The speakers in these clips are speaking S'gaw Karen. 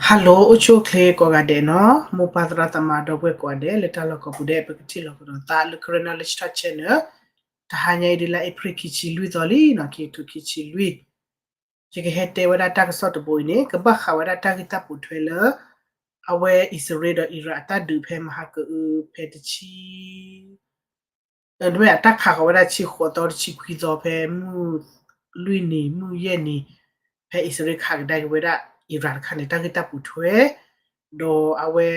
Hello အိၣ်ဆူၣ်အိၣ်ချ့ကိးဂၤဒဲးနီၤ, မိၢ်ပၢ်သရၣ်သမါဒီပုၢ်ဝဲၢ်ကိးဂၤဒဲး လၢတၢ်လီၢ်ကိးပူၤဒဲး ပကထံၣ်လိာ်ကဒီးသးလၢ Karen Knowledge Talk Channel တဟါညါအံၤဒ်လၢ April ခံဆံလွံၢ်သီလံနီၤ, ခံကထိခံဆံလွံၢ်, ယကဟဲတဲဝဲဒၣ်တၢ်ကစီၣ်တဘိအံၤန့ၣ် ကဘၣ်ဃးဝဲဒၣ်တၢ်ဂ့ၢ်တၢ်ပိာ်ထွဲလၢ အဝဲအံၣ်စရ့လးဒီးအံရၣ်အတၢ်ဒုးဖဲမဟါကအု ဖဲတဆံ တမ့ၢ်အတၢ်ခးဃီၤဝဲဒၣ်ဆံဃိးသီ တဆံခွံသီ ဖဲမုၢ်လွံၢ်နံၤ မုၢ်ယဲၢ်နံၤ ဖဲအံၣ်စရ့လးခးကဒါက့ၤဝဲဒၣ် အံရၣ်တခါန့ၣ် တၢ်ဂ့ၢ်တၢ်ပိာ်ထွဲ, ဒီးအဝဲ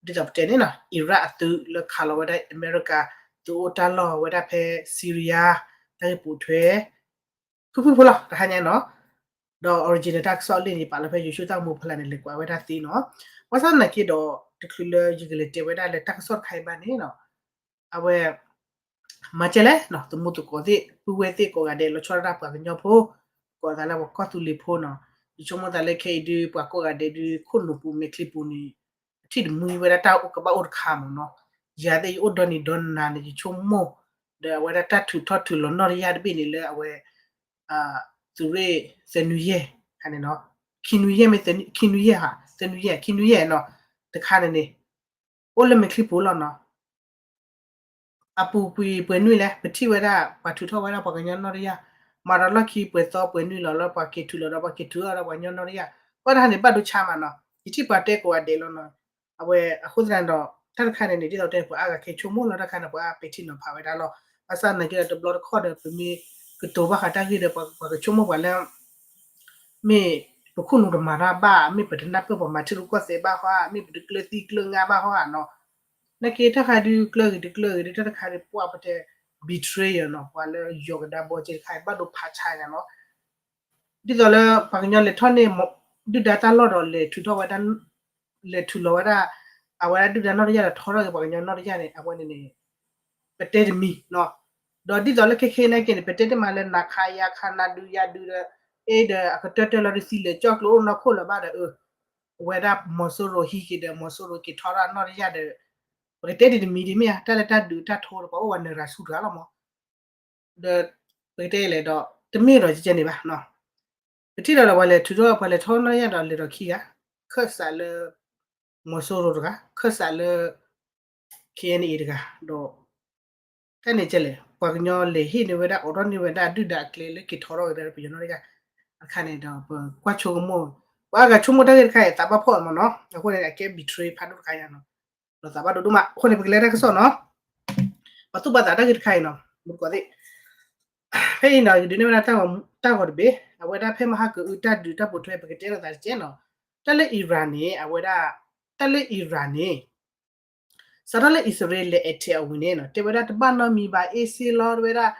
ဒ်သိးပတဲန့ၣ်နီၤ အံရၣ်အသုးလၢခးလီၤဝဲဒၣ်အမဲရကၤ သုးအိၣ်တၢ်လီၢ်ဝဲဒၣ်ဖဲ Syria တၢ်ဂ့ၢ်ပိာ်ထွဲ ဖုၣ်ဖုၣ်ဖိလီၤ တဟါညါနီၤ, ဒီး original တၢ်ကစီၣ်လၢန့ၣ် ယပာ်လီၤဖဲ YouTube တၢ်ဂီၤမူဖီလာ်န့ၣ် လဲၤကွၢ်ဝဲဒၣ်သ့နီၤ, ဘၣ်ဆၣ်သနာ်က့ဒီး တချုးလၢယကလဲၤတဲဝဲဒၣ်လၢတၢ်ကစီၣ်တခါအံၤဘၣ်န့ၣ်နီၤ, အဝဲ မၤကဲလဲၣ်နီၤ သမူသကိးသ့ၣ် ပုၢ်ဝဲၢ်သ့ၣ်ကိးဂၤဒဲး လီၤဆီဒၣ်တၢ်ပှၤကညီဖိ, ကိးသးလၢပှၤကီၢ်သူလ့ၤဖိနီၤ, ယဆိကမိၣ်သးလၢခဲအံၤဒုး ပှၤကိးဂၤဒဲးဒုး ခိၣ်နူာ်ပူၤမဲာ်ချံပူၤန့ၣ် အထံၣ်တမုာ်ဝဲဒၣ်တၢ်အိၣ်ကဘၣ်အိၣ်တခါမ့ၢ်နီၤ, ယၤသ့ၣ်ယအိၣ်ဒီနံၤဒီနၤန့ၣ် ယဆိကမိၣ် ဒီးအဝဲဒၣ်တၢ်ထုးထီၣ်ထုးလီၤနီၣ်တယၢ်တဘ့ၣ်န့ၣ်လၢအဝဲ သုးရ့ၣ်သၢနွံယဲၢ် ခါန့ၣ်နီၤ, ခံနွံယဲၢ်မ့ၢ် ခံနွံယဲၢ်ဧါ သၢနွံယဲၢ် ခံနွံယဲၢ်နီၤ, တခါန့ၣ်န့ၣ် အိၣ်လၢမဲာ်ချံပူၤလီၤနီၤ, အပူၤကွံာ်ပှဲၤနွံလဲၣ် ပထံၣ်ဝဲဒၣ် ပှၤထုးထီၣ်ဝဲဒၣ်ပှၤကညီနီၣ်တယၢ်, မၤဒီးလီၢ်ခံပှဲၤသီပှဲၤနွံလီၤလၢပှၤက့ၤထုးလီၤဒီးပှၤက့ၤထုးထီၣ်ဒီးပှၤကညီနီၣ်တယၢ်, ပှၤတၢ်န့ၣ်ဘၣ်ဒိဆါမးနီၤ, ယထံၣ်ပှၤတဲကိးဂၤဒဲးလီၤနီၤ, အဝဲအဃိသတးဒီး တၢ်တခါန့ၣ်န့ၣ် ဒ်သိးတဲပှၤအါဂၤခဲဆိကမိၣ်လီၤ တၢ်တခါန့ၣ် ပှၤအါပဲာ်ထံနီၤဖးဝဲဒၣ်လီၤ, ဘၣ်ဆၣ်သနာ်က့ဒီးတဘျီတခီၣ်ဒီး ပမ့ၢ်ကတိၤဘၣ်ဃးတၢ်ဂ့ၢ်ဒီး ပှၤကဆိကမိၣ်ပှၤလၢ မ့ၢ်ပခိၣ်နူာ်တမၤတၢ်ဘၣ်, မ့ၢ်ပတနၢ်ပၢၢ်ပှၤမၤထံရူၢ်ကီၢ်သဲးဘၣ်ဟီဧါ, မ့ၢ်ပတကျၢၤသံကျၢၤငါဘၣ်ဟီဧါနီၤ, နာ်က့တၢ်တခါဒုးကျၢၤဂ့ၤတကျၢၤဂ့ၤဒုး တၢ်တခါဒုးပှၢ်ပတဲ betrayal နီၤ, ပှၤလၢယီၤကဒါဘီက့တခါ ဘၣ်ဒိဖးဆါညါနီၤ, ဒ်သိးလၢပှၤကညီလဲၤထီၣ်န့ၢ် ဒုၣ်ဒါတၢ်လီၢ်ဒီးလဲၤထုးထီၣ်ဝဲဒၣ် လဲၤထုးလီၤဝဲဒၣ် အဝဲဒၣ်ဒုၣ်ဒါနီၣ်တယၢ်ဒီးထီထီၣ်က့ၤပှၤကညီနီၣ်တယၢ်န့ၣ် အဝဲန့ၣ်န့ၣ် ပတဲတမံၤနီၤ, ဒီးဒ်သိးလၢခဲခဲနာ်က့န့ၣ် ပတဲတ့ၢ်မးလၢ နခါယါခါ နဒုယါဒုဒီး အဲၣ်ဒီးအကတၢၢ်တၢၢ်လီၤဒုးသံလၢာ် ကၠီၣ်ကျိအိၣ်နီၢ်ခိၣ်လၢၤဘၣ်ဒီး အဝဲဒၣ်မီၤစိရိၤဟံးက့ၤဒီး မီၤစိရိၤက့ၤထီထီၣ်နီၣ်တယၢ်ဒီး ပကတဲဒ်တမံၤဒ်မ့ၢ်ဧါ, တၢ်လၢတၢ်ဒုးတၢ်ထိဒီး ပှၤအိၣ်ဝဲနရၤဆူတဂၤလီၤမး ဒီး ပကတဲလဲၣ်ဒီး တမ့ၢ်ဒီးကဲန့ၣ်ဘၣ်နီၤ, ပထံၣ်ဒီးလၢပှၤလဲၤထုးထီၣ် ပှၤလဲၤထီၣ်နီၣ်တယၢ်ဒီးလဲၤဒီးခံဂၤ, ခၢၣ်စးလၢ မီၤစိရိၤတဂၤ, ခၢၣ်စးလၢ KNA တဂၤ, ဒီး တၢ်န့ၣ်ကဲလဲၣ် ပှၤကညီလဲၤဟ့ၣ်န့ၢ်ဝဲဒၣ် အိးထီၣ်န့ၢ်ဝဲဒၣ်ဒုၣ်ဒါအကျဲလၢက့ၤထီထီၣ်က့ၤဒီးပယီၤနီၣ်တယၢ်, အခါန့ၣ်ဒီး ပကွၢ်ဆိကမိၣ်, ပှၤအါဂၤဆိကမိၣ်တၢ်ဂ့ၢ်တခါအံၤ သးဘၣ်ဖှီၣ်မးနီၤ, အဃိန့ၣ် အကဲ betray ဖးဒိၣ်တခါယါနီၤ, ဒီးသးဘၣ်ဒိဒိၣ်မး, အဃိန့ၣ် ပကလဲၤတၢ်ကစီၣ်နီၤ, ပှၤသူၣ်ဘၣ်သးတၢ်ဂ့ၢ်တခါအံၤနီၤ, မုၢ်တကိးသ့ၣ် ဖဲအံၤနီၤ ယကဒုးနဲၣ်ဝဲဒၣ်တၢ်ဂီၤတဘ့ၣ်, အဝဲဒၣ်ဖဲမဟါကအုတၢ်ဒုးတၢ်ပိာ်ထွဲ ပကတဲလိာ်သးတကဲနီၤ, တၢ်လၢ Iran န့ၣ် အဝဲဒၣ် တၢ်လၢ Iran န့ၣ် စးထီၣ်လၢအံၣ်စရ့လးလဲၤ attack အဝံၤန့ၣ်နီၤ တဲဝဲဒၣ်တဘၣ်နီတမံၤဘၣ် အ့ၣ်စ့လီၤ တဲဝဲဒၣ်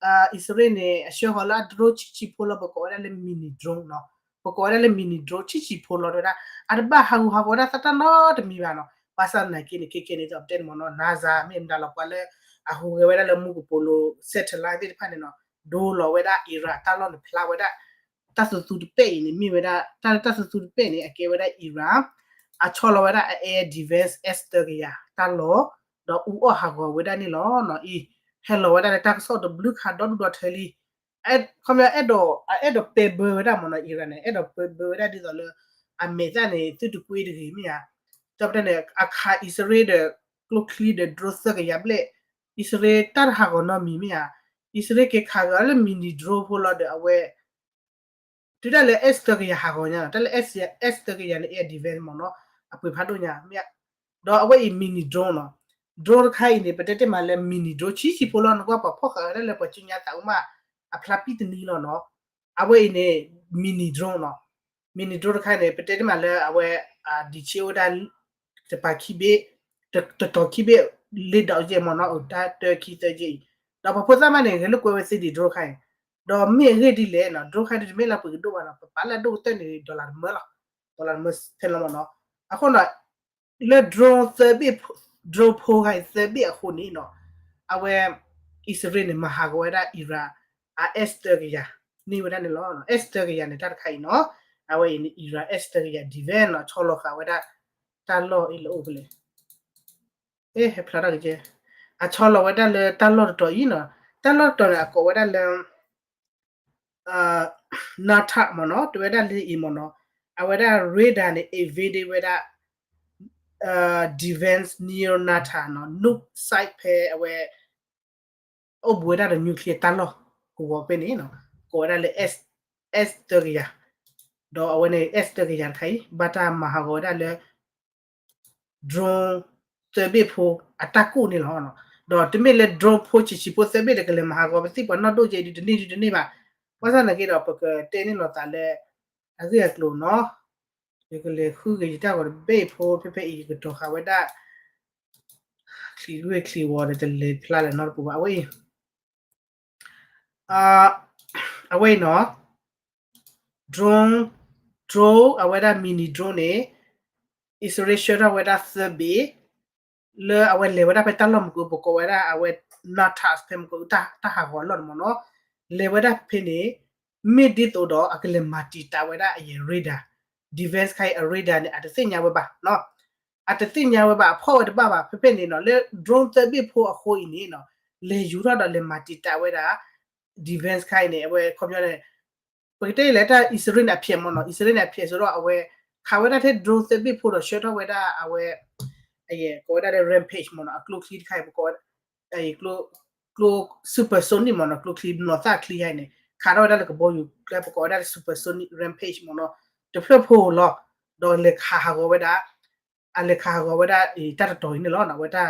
အံၣ်စရ့လးန့ၣ် အဆှၢဃီၤလၢအ drone ဆံးဆံးဖိလီၤ ပကိးဝဲဒၣ်လၢ mini drone နီၤ, ပကိးဝဲဒၣ်လၢ mini drone ဆံးဆံးဖိလီၤ တဲဝဲဒၣ် အတဘၣ်ဟးဂူာ်ဟးဂီၤဝဲဒၣ်သတးနီတမံၤဘၣ်နီၤ, ဘၣ်ဆၣ်သနာ်က့န့ၣ် ခဲခဲန့ၣ် ဒ်သိးပတဲန့ၣ်မ့ၢ်နီၤ NASA မ့ၢ်မတၤလီၤ ပှၤလၢ အဟူးဂဲၤဝဲဒၣ်လၢမူကပိာ်လိၤ satellite သ့ၣ်တဖၣ်န့ၣ်နီၤ ဒိလီၤဝဲဒၣ် Iran အတၢ်လီၢ်န့ၣ် ဖျါဝဲဒၣ် တၢ်သူသူတပဲၣ်အံၤန့ၣ် မ့ၢ်ဝဲဒၣ် တၢ်လၢတၢ်သူသူတပဲၣ်န့ၣ် အကဲဝဲဒၣ် Iran အဆီလီၤဝဲဒၣ်အ air defense S သၢကယၤတၢ်လီၢ် ဒီးအူအီၣ်ဟးဂီၤဝဲဒၣ်န့ၣ်လီၤနီၤအံၤ ဟဲလီၤဝဲဒၣ်လၢတၢ်ကစီၣ်တဘျုးခါဒီဒူၣ်ဒီထၢလံ ခီပညီအဲၣ်ဒိး အအဲၣ်ဒိးပဲဘၢဝဲဒၣ်မ့ၢ်နီၤ Iran န့ၣ် အဲၣ်ဒိးပဲဘၢဝဲဒၣ်ဒ်သိးလၢ အမဲာ်သၣ်န့ၣ် သုတကွ့တဂ့ၤမ့ၢ်ဧါ, ဒီးပတဲန့ၣ် အခးအံၣ်စရ့လးဒီး ကျိချံဒီး drone သၢကယၤဘျဲၣ်, အံၣ်စရ့လးတၢ်တဟးဂီၤနီတမံၤမ့ၢ်ဧါ, အံၣ်စရ့လးက့ၤခးဂ့ၤအီၤလၢ mini drone ဖိလီၤဒီးအဝဲ တုၤဒၣ်လၢ S သၢကယၤဟးဂီၤညါ တၢ်လၢ S သၢကယၤန့ၣ် air defense မ့ၢ်နီၤ အပှ့ၤဖးဒိၣ်ညါမ့ၢ်ဧါ, ဒီးအဝဲအံၤ mini drone နီၤ, drone တခါအံၤန့ၣ် ပတဲတ့ၢ်မးလၢ mini drone ဆံးဆံးဖိလီၤ နကွၢ်ပှၤဖီၣ်ဃာ်ဝဲဒၣ်လၢပှၤစုညါသးအုးမး အဖျါပံၣ်တနံၤလီၤနီၤ, အဝဲအံၤန့ၣ် mini drone နီၤ, mini drone တခါန့ၣ် ပတဲတ့ၢ်မးလၢအဝဲ ဒံးဆ့အိၣ်ဝဲဒၣ် တပၤခံဘ့ၣ် တတီၤခံဘ့ၣ် လ့ဒီးယဲၢ်မ့ၢ်နီၤ တၢ်တၢခံသၢက့အံၤ, ဒီးပှၤဖိသၣ်မးန့ၣ် ဂဲၤလိာ်ကွဲဝဲသ့ဒံး drone တခါအံၤ, ဒီးမ့ၢ်အဂ့ၢ်ဒ်လဲၣ်နီၤ drone တခါဒ်တမ့ၢ်လၢပှၤကဒိၣ်ဘၣ်နီၤ ပပာ်လၢအဒိၣ်ကတၢၢ်န့ၣ် dollar တမၢလီၤ, dollar တမၢထဲလီၤမ့ၢ်နီၤ, အဃိနီၤ လၢ drone သၢဘ့ၣ် drone ဖိခါအံၤသၢဘ့ၣ်အဃိန့ၣ်နီၤ, အဝဲ အံၣ်စရ့လးန့ၣ် မၤဟးဂီၤဝဲဒၣ် Iran အ S သၢကယၤ န့ၢ်ဝဲဒၣ်န့ၣ်လီၤ, S သၢကယၤန့ၣ် တၢ်တခါအံၤနီၤ, အဝဲအံၤန့ၣ် Iran S သၢကယၤ defense နီၤ ဆီလီၤဃာ်ဝဲဒၣ် တၢ်လီၢ်အံၤလၢအိၣ်ဖဲလဲၣ် ဟဲဖျါထီၣ်ကဲ, အဆီလီၤဝဲဒၣ်လၢတၢ်လီၢ်တတီၤအံၤနီၤ, တၢ်လီၢ်တတီၤန့ၣ် အကိးဝဲဒၣ်လၢ Nahta မ့ၢ်နီၤ, တဲဝဲဒၣ်လၢအံၤမ့ၢ်နီၤ, အဝဲဒၣ် radar န့ၣ် evade ဝဲဒၣ် defense near Natanz နီၤ Nupe site ဖဲအဝဲ အိၣ်ဘူးဝဲဒၣ်ဒီး nuclear တၢ်လီၢ်ကဝီၤဖဲန့ၣ်နီၤ ကိးဝဲဒၣ်လၢ S သၢကယၤ ဒီးအဝဲန့ၣ် S သၢကယၤတခါအံၤ ဘၣ်တၢ်မၤဟးဂီၤဝဲဒၣ်လၢ drone သၢဘ့ၣ်ဖိအတၢ်ကူၣ်န့ၣ်လီၤ. ဒီးတမ့ၢ်လၢ drone ဖိဆံးဆံးဖိသၢဘ့ၣ်ဒီးကလဲၤမၤဟးဂီၤပသံၣ်ပှၤနီၢ်ဒိၣ်ကဲအံၤဒုးတန့ၢ်ဒုးတန့ၢ်ဘၣ်. ဘၣ်ဆၣ်သနာ်က့ဒီး ပကတဲန့ၢ်လိာ်သးလၢ အဂ့ၢ်အကျိၤနီၤ ယကလဲၤဃုက့ၤယတၢ်ဂီၤတဘ့ၣ်ဖိ ဖဲဖဲအံၤယကတီၤဃာ်ဝဲဒၣ် ချံးဝ့ၢ်ချံးဝီၤဒီးတလဲၤဖျါလၢၤနီတပူၤဘၣ် အဝဲအံၤ အဝဲအံၤနီၤ drone drone အဝဲဒၣ် mini drone န့ၣ် အံၣ်စရ့လးဆှၢထီၣ်ဝဲဒၣ်သၢဘ့ၣ် လၢအဝဲလဲၤဝဲဒၣ်ဖဲတၢ်လီၢ်မုၢ်ကအိ ပကိးဝဲဒၣ်အဝဲ Natanz ဖဲမုၢ်ကအိ တၢ်ဟးဂီၤအလီၢ်န့ၣ်မ့ၢ်နီၤ လဲၤဝဲဒၣ်ဖဲန့ၣ် မ့ၢ်ဒ်သိးဒီးအကလဲၤမၤတံာ်တာ်ဝဲဒၣ်အယဲၢ် radar defense ခါအံၤအ radar န့ၣ် အတသ့ၣ်ညါဝဲဘၣ်နီၤ အတသ့ၣ်ညါဝဲဘၣ် အဖီၣ်ဝဲတဘၣ်ဘၣ် ဖဲဖဲန့ၣ်နီၤ လၢ drone သၢဘ့ၣ်ဖိအဃိအံၤန့ၣ်နီၤ လဲၤယူၤထီၣ်ဒီးလဲၤမၤတံာ်တာ်ဝဲဒၣ် defense ခါအံၤန့ၣ် အဝဲခီပညီန့ၣ် ပကတဲလဲၣ်တၢ်အံၣ်စရ့လးန့ၣ်အဖျဲးမ့ၢ်နီၤ အံၣ်စရ့လးန့ၣ်အဖျဲးဆိုတော့ အဝဲ ခးဝဲဒၣ်ထဲ drone သၢဘ့ၣ်ဖိဒီးဆှၢထီၣ်ဝဲဒၣ်အဝဲ အယဲၢ်ကိးဝဲဒၣ်လၢ Rampage မ့ၢ်နီၤ အကျိချံတခါအံၤ ပကိးဝဲ ကျိ ကျိ supersonic မ့ၢ်နီၤ ကျိချံမျိာ်သၣ်ချံခါအံၤန့ၣ် ခးထီၣ်ဝဲဒၣ်လၢကဘီယူၤ ပကိးဝဲဒၣ်လၢ supersonic Rampage မ့ၢ်နီၤ တဖျၢၣ်ဖိလီၤ ဒီးလဲၤခးဟးဂီၤဝဲဒၣ် အလဲၤခးဟးဂီၤဝဲဒၣ် တၢ်တတီၤအံၤန့ၣ်လီၤ အဝဲဒၣ်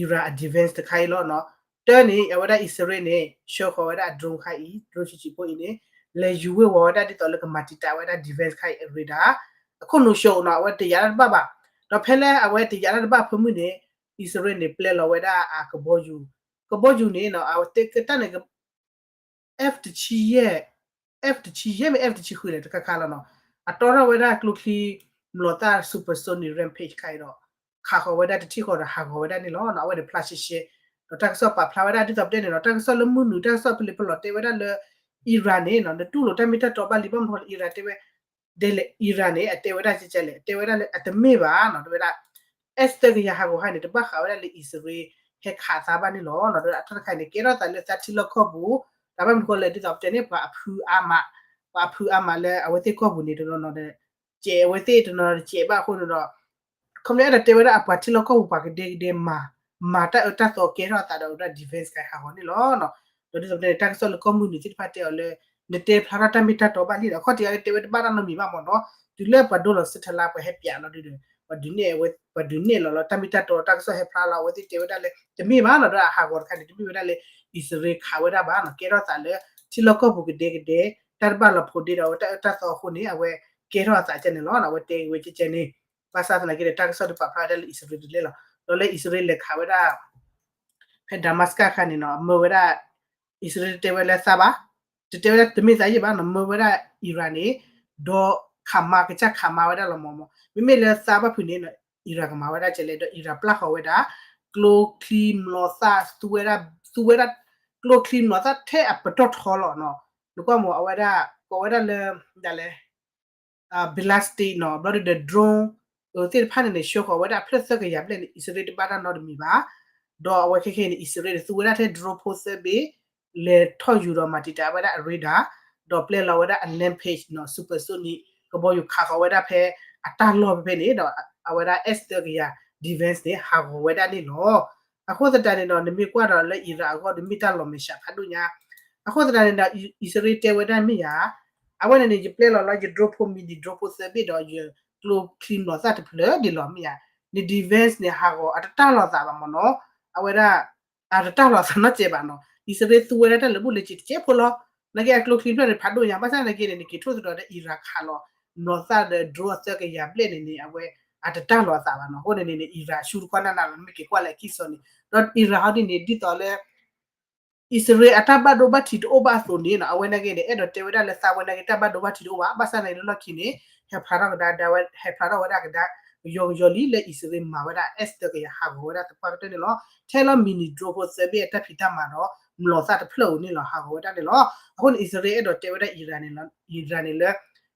Iran အ defense တခါအံၤလီၤနီၤ တၢ်န့ၣ် အဝဲဒၣ်အံၣ်စရ့လးန့ၣ် ဆှၢဃီၤဝဲဒၣ်အ drone ခါအံၤ drone ဆံးဆံးဖိအံၤန့ၣ် လဲၤယူၤဝ့ၤဝီၤဝဲဒၣ်ဒ်သိးလၢကမၤတံာ်တာ်ဝဲဒၣ် defense ခါအံၤအ radar အခိၣ်နူာ်ဆှၢအီၤနီၤ အဝဲတယာ်တၢ်တဘၣ်ဘၣ် ဒီးဖဲလၢအဝဲတယာ်တၢ်တဘၣ်ဖဲမုၢ်န့ၣ် အံၣ်စရ့လးန့ၣ် ပျဲလီၤဝဲဒၣ်အကဘီယူၤ ကဘီယူၤန့ၣ်နီၤ အဝဲတၢ်န့ၣ် F တဆံယဲၢ် F တဆံယဲၢ်မ့ၢ် F တဆံဃုလဲၣ်တခါခါလီၤနီၤ အတီထီၣ်ဝဲဒၣ်ကျိချံမျိာ်သၣ် supersonic Rampage ခါအံၤဒီး ခးဃီၤဝဲဒၣ်တထံၣ်ဃီဒီးဟးဂီၤဝဲဒၣ်န့ၣ်လီၤနီၤ အဝဲန့ၣ်ဖျါရှဲရှဲ ဒီးတၢ်ကစီၣ်ပာ်ဖျါဝဲဒၣ်ဒ်သိးပတဲန့ၣ်နီၤ တၢ်ကစီၣ်လၢမုၢ်နုာ် တၢ်ကစီၣ်ဖဲလၢပလီၤတဲဝဲဒၣ်လၢ Iran န့ၣ်နီၤ နတူၢ်လိာ်တၢ်မ့ၢ်တၢ်တီဘၣ်လံ ဘၣ်မနုၤဃိလၢ Iran တဲဝဲ ဒ်လဲၣ် Iran န့ၣ် အတဲဝဲဒၣ်ကဲကဲလဲၣ် တဲဝဲဒၣ်လၢအတမ့ၢ်ဘၣ်နီၤ တဲဝဲဒၣ် S သၢကယၤဟးဂီၤခါန့ၣ် တဘၣ်ဃးဝဲဒၣ်လၢအံၣ်စရ့လး ဟဲခးသးဘၣ်န့ၣ်လီၤနီၤ တဲဝဲဒၣ်အတၢ်တခါန့ၣ် ကဲထီၣ်သးလၢသးထံလီၢ်ကီၢ်ပူၤ တၢ်ဘၣ်မနုၤဃိလဲၣ် ဒ်သိးပတဲန့ၣ် ပှၤအဖုအါမး ပှၤအဖုအါမးလၢအဝဲသ့ၣ်ကီၢ်ပူၤန့ၣ် တနီၤနီၤဒီး ကဲးအဝဲသ့ၣ်တနီၤနီၤတကဲးဘၣ်အဃိန့ၣ်ဒီး ခီပညီအဲၣ်ဒိးတဲဝဲဒၣ်အပှၤထံလီၢ်ကီၢ်ပူၤပှၤကဒဲကဒဲမၤ မၤတၢ်အၢတၢ်သီကဲထီၣ်အသးဒီးဝဲဒၣ် defense ခါအံၤဟးဂီၤန့ၣ်လီၤနီၤ ဒီးဒ်သိးပတဲန့ၣ် တၢ်ကစီၣ်လၢကီၢ်မုၢ်နုာ်သ့ၣ်တဖၣ်တဲအီၤလၢ နတဲဖျါထီၣ်တၢ်မ့ၢ်တၢ်တီဘၣ်လံဒီး အခီၣ်ထံးအါတဲဝဲတဘၣ်တၢ်နီတမံၤဘၣ်မ့ၢ်နီၤ တုၤလၢပှၤဒိလီၤစထလါပှၤဟဲပၠးလီၤဒုဒီး ပှၤဒုးနဲၣ်ဝဲ ပှၤဒုးနဲၣ်လီၤလၢတၢ်မ့ၢ်တၢ်တီတၢ်ကစီၣ်ဟဲဖျါလီၤ အဝဲသ့ၣ်တဲဝဲဒၣ်လၢ တမ့ၢ်ဘၣ်နီၤ ဒီးအဟးဂီၤတခါန့ၣ် တမ့ၢ်ဝဲဒၣ်လၢ အံၣ်စရ့လးခးဝဲဒၣ်ဘၣ်နီၤ ကဲထီၣ်သးလၢ ထံလီၢ်ကီၢ်ပူၤကဒဲကဒဲ တၢ်တဘၣ်လီၤဖိးဒ့ဒီးအဝဲတၢ်အၢတၢ်သီအဃိန့ၣ် အဝဲကဲထီၣ်အသးကဲန့ၣ်လီၤ အဝဲတဲဝဲကဲကဲန့ၣ် ဘၣ်ဆၣ်သနာ်က့ဒီး တၢ်ကစီၣ်ဒုးပာ်ဖျါဝဲဒၣ်လၢအံၣ်စရ့လးတလဲလီၤ ဒီးလၢအံၣ်စရ့လးလဲၤခးဝဲဒၣ် ဖဲ Damascus ခါန့ၣ်နီၤ အမၢဝဲဒၣ် အံၣ်စရ့လးတဲဝဲလၢသးဘၣ် တတဲဝဲဒၣ်တမ့ၢ်သးယံၣ်ဘၣ်နီၤ မၢဝဲဒၣ် Iran န့ၣ် ဒီးခးမါကစၢ်ခးမါဝဲဒၣ်လီၤမ့ၢ်မ့ၢ် မ့မ့ၢ်လၢသးဘၣ်ဖုးန့ၣ်နီၤ Iran ကမၤဝဲဒၣ်ကဲလဲၣ် ဒီး Iran ပျၢ်ဃီၤဝဲဒၣ် ကျိချံမျိာ်သၣ် သူဝဲဒၣ် သူဝဲဒၣ် ကျိချံမျိာ်သၣ်ထဲအပတီၢ်ထီလီၤနီၤ နကွၢ်မ့ၢ်အဝဲဒၣ် ကိးဝဲဒၣ်လၢ ဒ်လဲၣ် ballistic နီၤ ဘျီဒုဒီး drone သ့ၣ်တဖၣ်န့ၣ်န့ၣ် ဆှၢဃီၤဝဲဒၣ်အဖျၢၣ်သၢကယၤဘျဲၣ်န့ၣ် အံၣ်စရ့လးတဘၣ်တၢ်နီတမံၤဘၣ် ဒီးအဝဲခဲခဲအံၤန့ၣ် အံၣ်စရ့လးန့ၣ် သူဝဲဒၣ်ထဲ drone ဖိသၢဘ့ၣ် လဲၤထီၣ်ယူၤဒီးမၤတံာ်တာ်ဝဲဒၣ်အ radar ဒီးပျဲလီၤဝဲဒၣ်အ Rampage နီၤ supersonic ကဘီယူၤခးဃီၤဝဲဒၣ်ဖဲအတၢ်လီၢ်ဖဲဖဲန့ၣ် ဒီးအဝဲဒၣ် S သၢကယၤ defense န့ၣ် ဟးဂီၤဝဲဒၣ်န့ၣ်လီၤ အဃိသတးန့ၣ်ဒီး နမ့ၢ်ကွၢ်ဒီးလၢ Iran အဂီၢ်ဒီးမ့ၢ်တၢ်လီၤမဲာ်ဆှးဖးဒိၣ်ညါ အဃိသတးန့ၣ်ဒီး အံၣ်စရ့လးတဲဝဲဒၣ်မ့ၢ်ယၤ အဝဲန့ၣ်န့ၣ် ယပျဲလီၤလီၤ ယ drone ဖိ mini drone ဖိသၢဘ့ၣ်ဒီး ယကျိချံမျိာ်သၣ်တဖျၢၣ်ဒ်လီၤမ့ၢ်ယၤ န defense န့ၣ် ဟးဂီၤအတတၢ်လီၤသးဘၣ်မ့ၢ်နီၤ အဝဲဒၣ် အတတၢ်လီၤသးနီတစဲးဘၣ်နီၤ အံၣ်စရ့လးသူဝဲဒၣ်တၢ်လၢာ်ဘူၣ်လၢာ်စ့ၤတစဲးဖိလီၤ နာ်က့အကျိချံဖျၢၣ်န့ၣ် ဖးဒိၣ်ညါ ဘၣ်ဆၣ်နာ်က့န့ၣ် နက့ၤထိၣ်သတြီၤဒီး Iran ခးလီၤ မျိာ်သၣ်ဒီး drone အသၢကယၤဘျဲၣ်န့ၣ်န့ၣ် အဝဲ အတတၢ်လီၤအသးဘၣ်နီၤ အဃိန့ၣ်န့ၣ် Iran ဆူတခီနၢ်နၢ်လီၤ နမ့ၢ်က့ၤကွၢ်လၢအကံၢ်စီန့ၣ် ဒီး Iran ဟီဒ်န့ၣ် ဒ်သိးလၢ အံၣ်စရ့လးအတၢ်ဘၣ်ဒိဘၣ်ထံးတအိၣ်ဘၣ်အသိးန့ၣ်နီၤ အဝဲနာ်က့န့ၣ် အဲၣ်ဒိးတဲဝဲဒၣ်လၢသးဝဲနာ်က့တၢ်ဘၣ်ဒိဘၣ်ထံးတအိၣ်ဘၣ် ဘၣ်ဆၣ်နာ်က့လၢလီၢ်ခံန့ၣ် ဟဲဖျါထီၣ်ကဒါ ဟဲဖျါထီၣ်ဝဲဒၣ်ကဒါ ကယီကယီလံလၢအံၣ်စရ့လးမၤဝဲဒၣ် S သၢကယၤဟးဂီၤဝဲဒၣ်သပှၢ်ကတၢၢ်န့ၣ်လီၤ ထဲလီၤ mini drone ဖိသၢဘ့ၣ်အတၢ်ဖံးတၢ်မၤဒီး မျိာ်သၣ်တဖျၢၣ်ဧိၤန့ၣ်လီၤ ဟးဂီၤဝဲဒၣ်န့ၣ်လီၤ အဃိန့ၣ် အံၣ်စရ့လးအဲၣ်ဒိးတဲဝဲဒၣ် Iran န့ၣ်လီၤ Iran န့ၣ်လၢ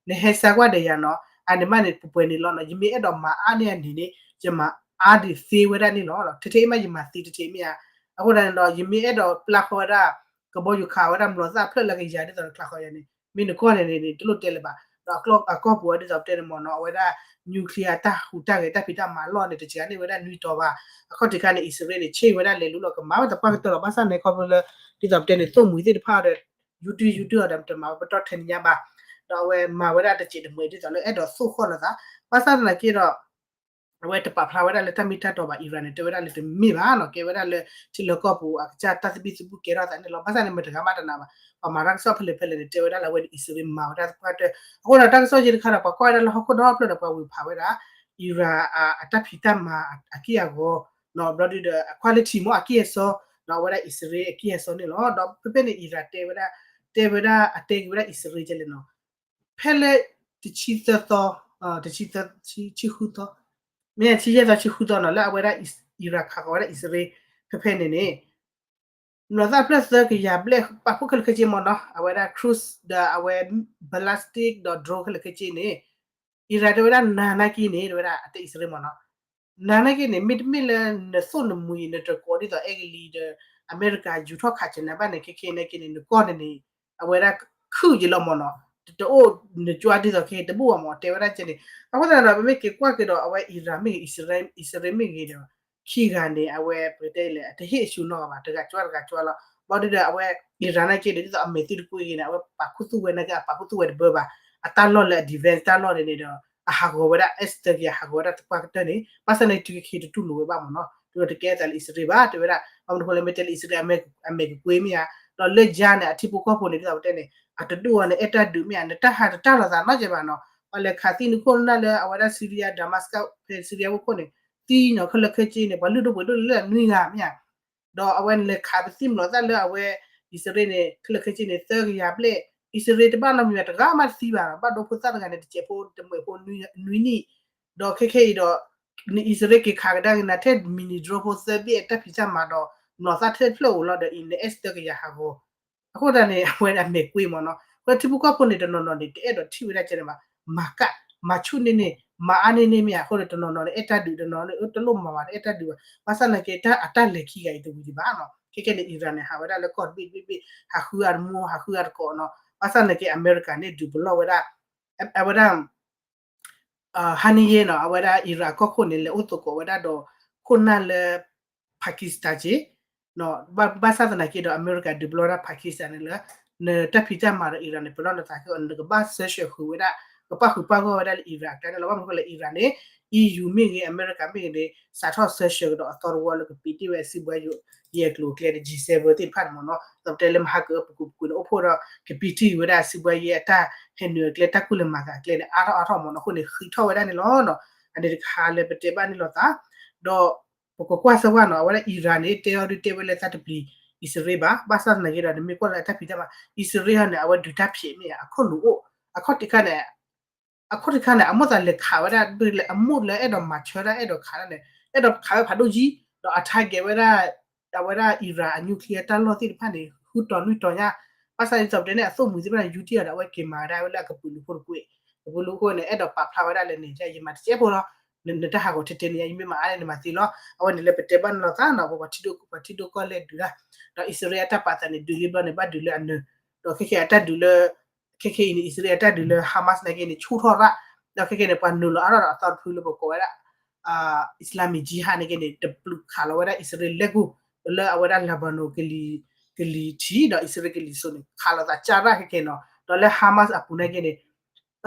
နဟဲဆါကွၢ်ဒီးယၤနီၤ အန့ၣ်မးန့ၣ် ပှဲၤပှဲၤန့ၣ်လီၤနီၤ ယမ့ၢ်အဲၣ်ဒိးမၤအါန့ၢ်အန့ၣ်န့ၣ် ယမၤအါဒံးသ့ဝဲဒၣ်န့ၣ်လီၤ ထဲထဲအံၤမးယမၤသ့တထံးမ့ၢ်ဧါ အဃိသတးန့ၣ်ဒီး ယမ့ၢ်အဲၣ်ဒိးပျၢ်ဃီဝဲဒၣ် ကဘီယူၤခးဝဲဒၣ်မျိာ်သၣ်ဖျၢၣ်လၢကယၤဒ်သိးနကျးဃီယၤန့ၣ် မ့ၢ်နကီၢ်န့ၣ်န့ၣ် တလိၣ်တဲလၢၤဘၣ် ဒီးအကီၢ်ပူၤအီၤဒ်သိးပတဲန့ၣ်မ့ၢ်နီၤ အဝဲဒၣ် nuclear တၢ်ဟူးတၢ်ဂဲၤတၢ်ဖံးတၢ်မၤလီၢ်န့ၣ် တစှၤန့ၢ်ဝဲဒၣ်နွံတီၤဘၣ်. အခီၣ်ထံးခါန့ၣ် အံၣ်စရ့လးန့ၣ် ဆ့ၣ်ဝဲဒၣ်လဲၤလူလီၤ ကမၤဝဲသပှၢ်ကတၢၢ်လီၤ. ဘၣ်ဆၣ်န့ၣ်ခီဖျိလၢ ဒ်သိးပတဲန့ၣ် သိၣ်မှံၤသ့ၣ်တဖၣ်ဒီး ယူးတုယူးတုအီၤဒီး တမၤဝဲပတီၢ်ထဲန့ၣ်ညါဘၣ်. ဒီးအဝဲမၤဝဲဒၣ်တစဲးတမှဲးဒ်သိးလၢအဲၣ်ဒိးသိၣ်ဃီၣ်လိာ်သး ဘၣ်ဆၣ်သနာ်က့ဒီး အဝဲတပာ်ဖျါဝဲဒၣ်လၢတၢ်မ့ၢ်တၢ်တီဘၣ်. အံရၣ်န့ၣ် တဲဝဲဒၣ်လၢတမ့ၢ်ဘၣ်နီၤ, ကဲဝဲဒၣ်လၢ ထံလၢကီၢ်ပူၤအကစၢ်တၢ်သဘံၣ်သဘုၣ်ကဲထီၣ်သးန့ၣ်လီၤ. ဘၣ်ဆၣ်န့ၣ် မတၤတဂၤမးတနာ်ဘၣ်. ပှၤမၤတၢ်ကစီၣ်ဖဲလဲၣ်ဖဲလဲၣ်န့ၣ် တဲဝဲဒၣ်လၢအဝဲဒၣ်အံၣ်စရ့လးမၤဝဲဒၣ်သပှၢ်ကတၢၢ်. အဃိဒီးတၢ်ကစီၣ်ယဲတခါဒီး ပှၤကွၢ်ဝဲဒၣ်လၢဟီၣ်ခိၣ်ဒီဖျၢၣ်ဒီး ပှၤဝံၤဖးဝဲဒၣ် အံရၣ်အတၢ်ဖံးတၢ်မၤအက့ၢ်အဂီၤ ဘျီဒုဒီး အ quality မ့ၢ်အက့ၢ်အစီ ဒီးအဝဲဒၣ်အံၣ်စရ့လးအက့ၢ်အစီန့ၣ်လီၤ. ဒီးဖဲဖဲန့ၣ် အံရၣ်တဲဝဲဒၣ် တဲဝဲဒၣ်အတဲက့ၤဝဲဒၣ်အံၣ်စရ့လးကလဲၣ်နီၤ ဖဲလၢ တဆံသၢသီ တဆံသၢ ဆံဃုသီ မ့ၢ်ဆံယဲၢ်သီဆံဃုသီနီၤ လၢအဝဲဒၣ် အံရၣ်ခးဃီၤဝဲဒၣ်အံၣ်စရ့လး ဖဲဖဲန့ၣ်န့ၣ် နီၤသၣ်ဖျၢၣ်သၢကယၤဘျဲၣ် ပာ်ဖှိၣ်ခဲလၢာ်ခဲဆ့မ့ၢ်နီၤ အဝဲဒၣ် cruise ဒီးအဝဲ ballistic ဒီး drone ခဲလၢာ်ခဲဆ့န့ၣ် အံရၣ်တဲဝဲဒၣ်နၤနာ်က့န့ၣ် တဲဝဲဒၣ်အတဲအံၣ်စရ့လးမ့ၢ်နီၤ နၤနာ်က့န့ၣ် မ့တမ့ၢ်လၢနသိၣ်နမှံၤ နတကိးဒ်သိးအဲကလံးဒီး အမဲရကၤယူၤထီၣ်ခးကနၤဘၣ်န့ၣ် ခဲခဲနာ်က့န့ၣ် နကီၢ်န့ၣ်န့ၣ် အဝဲဒၣ်ခုၣ်က့ၤလီၤမ့ၢ်နီၤ တအိၣ်နကွၢ်ဒ်သိးခဲတဘူၣ်ဘၣ်မ့ၢ် တဲဝဲဒၣ်ကဲန့ၣ်. အဃိသတးဒီး ပမ့ၢ်က့ၤကွၢ်က့ၤဒီး အဝဲအံရၣ်မ့ၢ်ဂ့ၤ အံၣ်စရ့လးမ့ၢ်ဂ့ၤဒီး ခံဂၤန့ၣ် အဝဲပကတဲလဲၣ် အတဟ့ၣ်အဆူၣ်နီတဂၤဘၣ် တဂၤကွၢ်တဂၤကွၢ်လီၤ. ဘျီဒုဒီး အဝဲအံရၣ်နာ်က့ဒီး ဒ်သိးအမဲာ်သ့ၣ်တကွံဂ့ၤန့ၣ် အဝဲပာ်ခူသူၣ်ဝဲနာ်က့ အပာ်ခူသူၣ်ဝဲတဘၢဘၣ် အတၢ်လီၢ်လၢအ defense တၢ်လီၢ်န့ၣ်န့ၣ်ဒီး အဟးဂီၤဝဲဒၣ် S thirty ဟးဂီၤဝဲဒၣ်သပှၢ်ကတၢၢ်န့ၣ် ဘၣ်ဆၣ်န့ၣ်တုၤခဲအံၤတတူၢ်လိာ်ဝဲဘၣ်မ့ၢ်နီၤ တုၤဒီးတကဲအသးလၢအံၣ်စရ့လးဘၣ် တဲဝဲဒၣ် ဘၣ်မနုၤဃိလဲၣ် မ့ၢ်တဲလၢအံၣ်စရ့လး အမဲာ်ကကွ့မ့ၢ်ဧါ ဒီးလၢယါန့ၣ် အထံဖိကီၢ်ဖိန့ၣ် ဒ်သိးပတဲန့ၣ် အတဒူၣ်အီၤန့ၣ် အဲၣ်တၢ်ဒုးမ့ၢ်ဧါ နတၢ်ဟးတတၢ်လီၤသးနီတစဲးဘၣ်နီၤ ပှၤလဲၤခးသံနခိၣ်နၢ်လၢအဝဲဒၣ် Syria Damascus ဖဲ Syria ဝ့ၢ်ခိၣ်န့ၣ် သံနီၤခဲလၢာ်ခဲဆ့န့ၣ် ပှၤလုၢ်ဒိၣ်ပှ့ၤဒိၣ်လၢနွံဂၤမ့ၢ်ဧါ ဒီးအဝဲလဲၤခးပသံၣ်မလိာ်သၣ်လၢအဝဲ အံၣ်စရ့လးန့ၣ် ခဲလၢာ်ခဲဆ့န့ၣ် သၢကယၤဘျဲၣ် အံၣ်စရ့လးတဘၣ်နီတမံၤဘၣ် တဂၤမးတသံဘၣ် ဘၣ်ဒိဖိသၣ်တဂၤန့ၣ် တစဲးဖိတမှဲးဖိနွံနံၣ် ဒီးခဲခဲအံၤဒီး နအံၣ်စရ့လးက့ၤခးကဒါက့ၤနၤထဲ mini drone ဖိသၢဘ့ၣ်အတၢ်ဖံးတၢ်မၤဒီး မလိာ်သၣ်ထဲတဖျၢၣ်အိၣ်လီၤဒီးအံၤန့ၣ် S သၢကယၤဟးဂီၤ အဃိသတးန့ၣ် အဝဲဒၣ်မဲာ်ကွ့မ့ၢ်နီၤ အဃိထံဖိကီၢ်ဖိန့ၣ် တနီၤနီၤန့ၣ် တအဲၣ်ဒိးထံၣ်ဝဲဒၣ်ကဲန့ၣ်ဘၣ် မၤကၣ် မၤဆူၣ်န့ၢ်န့ၣ် မၤအါန့ၢ်န့ၣ်မ့ၢ်ဧါ အဃိဒီးတနီၤနီၤန့ၣ် အဲၣ်တၢ်ဒုး တနီၤနီၤန့ၣ် တလိၣ်မၤဘၣ် တအဲၣ်တၢ်ဒုးဘၣ် ဘၣ်ဆၣ်နာ်က့ တၢ်အတၢ်လဲၤခံဂၤအံၤတဝံၤဒံးဘၣ်နီၤ ခဲကဲန့ၣ် အံရၣ်န့ၣ် ဟးဝဲဒၣ်လၢကီၢ်တဘ့ၣ်တဘ့ၣ်ဘ့ၣ် ဟးဃုအတမူ ဟးဃုအတကိးနီၤ ဘၣ်ဆၣ်နာ်က့ အမဲရကၤန့ၣ် ဒုးပလီၢ်ဝဲဒၣ် အဝဲဒၣ် ဟါန့ၢ်ယဲနီၤ အဝဲဒၣ်အံရၣ်အကီၢ်ခိၣ်န့ၣ် လဲၤအိၣ်သကိးဝဲဒၣ်ဒီး ခိၣ်နၢ်လၢ Pakistan က့ ဘၣ်ဆၣ်သနာ်က့ဒီး အမဲရကၤဒုးပလီၢ်ဝဲဒၣ် Pakistan န့ၣ်လၢ နတၢ်ဖံးတၢ်မၤဒီးအံရၣ်န့ၣ် ပလီၢ်နသးက့ နကဘၣ် sanction ဃုာ်ဝဲဒၣ် ကပာ်ဃုာ်ပာ်ဂီၢ်ဝဲဒၣ်လၢအံရၣ်အကျါန့ၣ်လီၤ. ဘၣ်မနုၤဃိလဲၣ် အံရၣ်န့ၣ် EU မ့ၢ်ဂ့ၤ အမဲရကၤမ့ၢ်ဂ့ၤန့ၣ် စးထီၣ် sanction ကဒီးအသီတဝီလၢကပံးတံၢ်ဝဲအစုဘှါယိၤယဲၢ်ကျိၤအကျဲဒီး G seven သ့ၣ်တဖၣ်န့ၣ်မ့ၢ်နီၤ ဒီးပတဲလၢမဟါကပူၤကွံာ်ပူၤကွံာ်န့ၣ် အိၣ်ဖှိၣ်ဒီးကပံးတံၢ်ဝဲဒၣ်အစုဘှါယဲၢ်အတၢ်ဟဲနုာ်အကျဲ တၢ်ကူၣ်လဲၤမၤသးအကျဲန့ၣ် အါထီၣ်အါထီၣ်မ့ၢ်နီၤ အဃိန့ၣ် ဃံးထီၣ်ဝဲဒၣ်န့ၣ်လီၤ. အန့ၣ်တခါလၢပတဲဘၣ်န့ၣ်လိာ်သး ဒီး ပကကွၢ်စၢၤဝဲနီၤ အဝဲဒၣ်အံရၣ်န့ၣ် တဲအီၤဒုးတဲဝဲလၢသးတပျံၤ အံၣ်စရ့လးဘၣ် ဘၣ်ဆၣ်သနာ်က့ဒီး နမ့ၢ်ကွၢ်လၢအတၢ်ဖံးတၢ်မၤ အံၣ်စရ့လးန့ၣ် အဝဲဒုးတၢ်ဖျဲးမ့ၢ်ဧါ အခိၣ်လိာ်အိၣ် အခီၣ်ထံးခါန့ၣ် အခီၣ်ထံးခါန့ၣ် အမိၣ်သးလဲၤခးဝဲဒၣ် အမိၣ်လၢအဲၣ်ဒိးမၤဆၢဒၣ်အဲၣ်ဒိးခးဒၣ်န့ၣ် အဲၣ်ဒိးခးဝဲဖးဒိၣ်ကံ ဒီးအ target ဝဲဒၣ် အဝဲဒၣ်အံရၣ်အ nuclear တၢ်လီၢ်သ့ၣ်တဖၣ်န့ၣ် ဃုတီၤနွံတီၤညါ ဘၣ်ဆၣ်ဒ်သိးပတဲန့ၣ် အသိၣ်မှံၤသ့ၣ်တဖၣ်န့ၣ် ယူးတံၢ်အီၤဒီး အဝဲက့ၤမၤဝဲဒၣ်ဝဲလၢအကပုာ်လုးဖိတကွ့ၢ် ကပုာ်လုးဖိန့ၣ် အဲၣ်ဒိးပာ်ဖျါဝဲဒၣ်လၢန့ၣ် ယမၤတစဲးဖိလီၤ နတၢ်ဟးဂီၤထဲထဲန့ၣ် ယမ့ၢ်မၤအါန့ၣ် နမၤသ့လီၤ အဝဲန့ၣ်လၢပတဲဘၣ်န့ၣ်လိာ်သးနီၤ ပှၤထံဒိၣ်ကီၢ်လဲၢ်ဒုးတၢ် ဒီးအံၣ်စရ့လးအတၢ်ပာ်သးန့ၣ် ဒုးလံဘျီန့ၣ် ဘၣ်ဒုးလၢအနၢၤ ဒီးခဲခဲအံၤအတၢ်ဒုးလၢ ခဲခဲအံၤန့ၣ် အံၣ်စရ့လးအတၢ်ဒုးလၢ Hamas နာ်က့န့ၣ် ဆူၣ်ထီၣ်ရၣ် ဒီးခဲခဲန့ၣ် ပှၤနုာ်လီၤအါထီၣ်ဒီးအသီတဖုလၢပကိးဝဲဒၣ် Islamic Jihad နာ်က့န့ၣ် တပျုာ်ခးလီၤဝဲဒၣ်အံၣ်စရ့လးလဲၤကူၢ် ဒီးလၢအဝဲဒၣ် Lebanon ကလံၤ ကလံၤထံး ဒီးအံၣ်စရ့လးကလံၤစိးန့ၣ် ခးလိာ်သးကၢ်ရၣ်ခဲခဲနီၤ ဒီးလၢ Hamas အပူၤနာ်က့န့ၣ်